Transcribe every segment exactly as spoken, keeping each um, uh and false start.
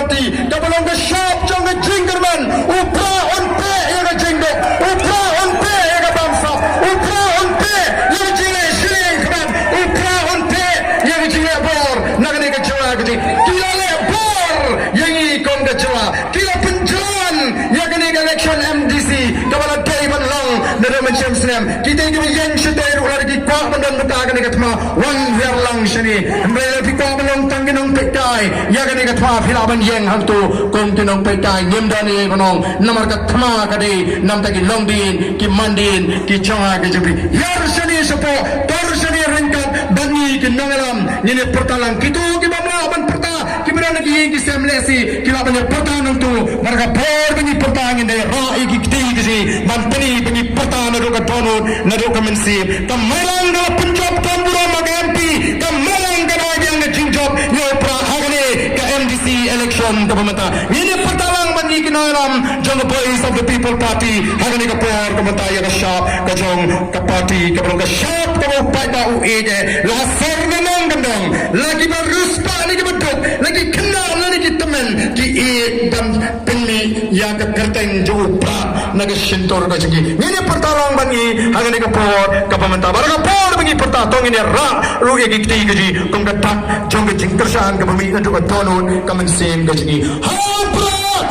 Kaba long ka shap jong ka jingkyrmen, u Prah un peh ïa ka jingduk, u Prah un peh ïa ka bamsap, u Prah un peh ïa ka jingleh shiliang khmat, u Prah un peh ïa ka jingleh bor na kane ka jylla ka jong ngi. Ki la leh bor ïa ngi kum ka jylla, ki la pynjlan ïa kane ka election M D C kaba la dei ban long naduh mynshem snem. Kita kiba ïeng shatei ruh lada ki kwah ban don bynta kane ka thma, wan hiar lang shane. Hynrei lada phi kwah ban long tang ki nongpeitkai ïa kane ka thma, phi lah ban ïeng hangto kum ki nongpeitkai, ngim don ei ei ban ong, namar ka thma ka dei na bynta ki longdien, ki mandien, ki jong nga ki jong phi. Hiar shane shapoh, tor shane ryngkat bad ngi ki nongïalam, ngin ïa pyrta lang. Kito ki bym lah ban pyrta, kiba don ha ki ïing ki sem lehse ki lah ban ïa pyrta nangto. Mar ka por ba ngi pyrta ngin da ïa rah ïa ki kti ki jong ngi ban pyni ba ngi pyrta naduh ka dohnud, naduh ka mynsiem. Ka Mairang ka la pynjop tam burom ha ka M P, ka Mairang ka dei biang ka jingjop ïa u Prah ha kane ka M D C election kaba mynta. Ngin ïa pyrta lang bad ngi ki nongïalam jong ka Voice of the People Party ha kane ka por kaba mynta ïa ka shap ka jong ka party kaba long ka shap kaba u paidbah u ïeit eh. La sor ne nongkyndong, la kiba riewspah ne kiba duk, la ki khynnah ne ki tymmen, ki ïeit ban pynmih ïa ka kyrteng jong u Prah na ka shyntur ka jong ngi. Ngin ïa pyrta lang bad ngi ha kane ka por kaba mynta. Bad ha ka por ba ngi pyrta to ngin ïa rah ruh ïa ki kti ka jong ngi kum ka dak jong ka jingkyrshan kaba mih naduh ka dohnud ka mynsiem ka jong ngi. Ha u Prah!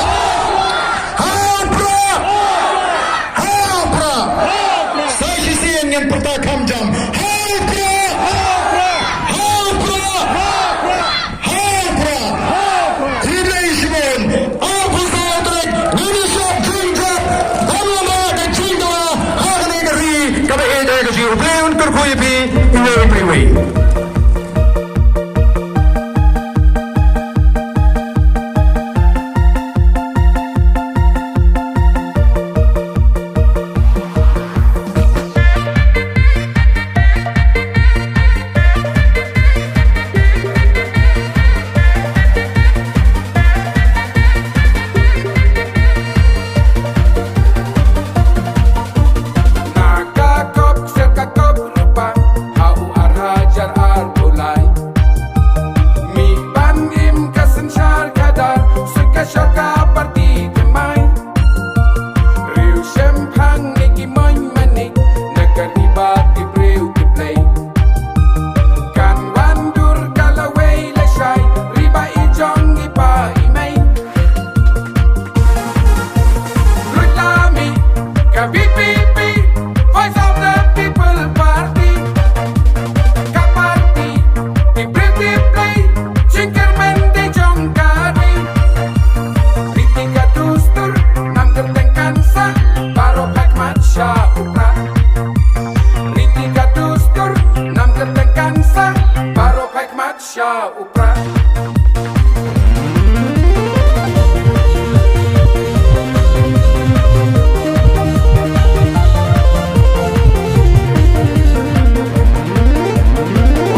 Ha u Prah! Ha u Prah! Sa shisien ngin pyrta kham jam. Ha u Prah! Ha u Prah! Ha u Prah! Khublei shibun. Arphew saw tarik ngin ïa shah jingjop ban wanrah ka jingkylla ha kane ka ri kaba ïeit ka jong ngi. U Blei un kyrkhu ïa phi iwei pa iwei. Na ka kop sha ka kop lypa ha u ar hajar arphew lai. Mih ban im ka synshar khadar sha ka sorkar party thymmai. Riew shemphang ne ki mon manik na ka ri bad ki briew ki Blei. Kan wan dur ka lawei lashai, ri ba i jong i pa i mei. Ruh la mih ka V P P, Voice of the People Party. Ka party ki briew ki Blei, jingkyrmen dei jong ka ri. Riti ka dustur, nam kyrteng kan sah, baroh peit mat sha u Prah. Riti ka dustur, nam kyrteng kan sah, baroh peit mat sha u Prah.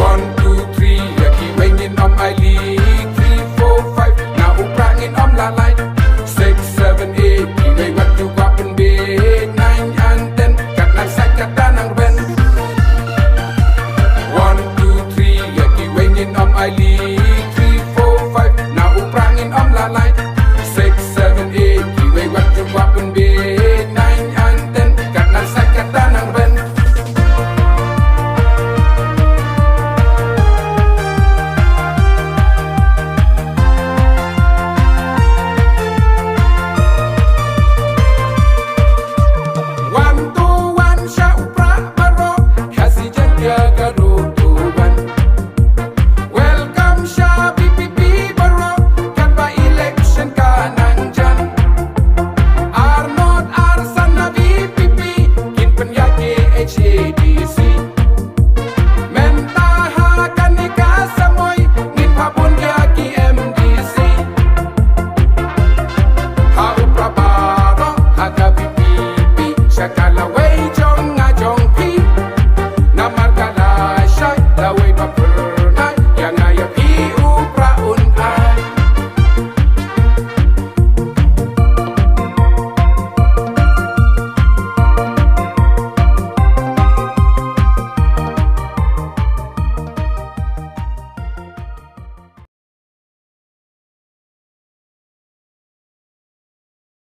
One, two, three, ïa kiwei ngin ym ailad. Three, four, five, na u Prah ngin ym la lait. Six, seven, eight, kiwei wat ju kwah pynbeit. Nine and ten, kat nang sait kat da nang rben. One, two, three, ïa kiwei ngin ym ailad. Three, four, five, na u Prah ngin ym la lait. Six,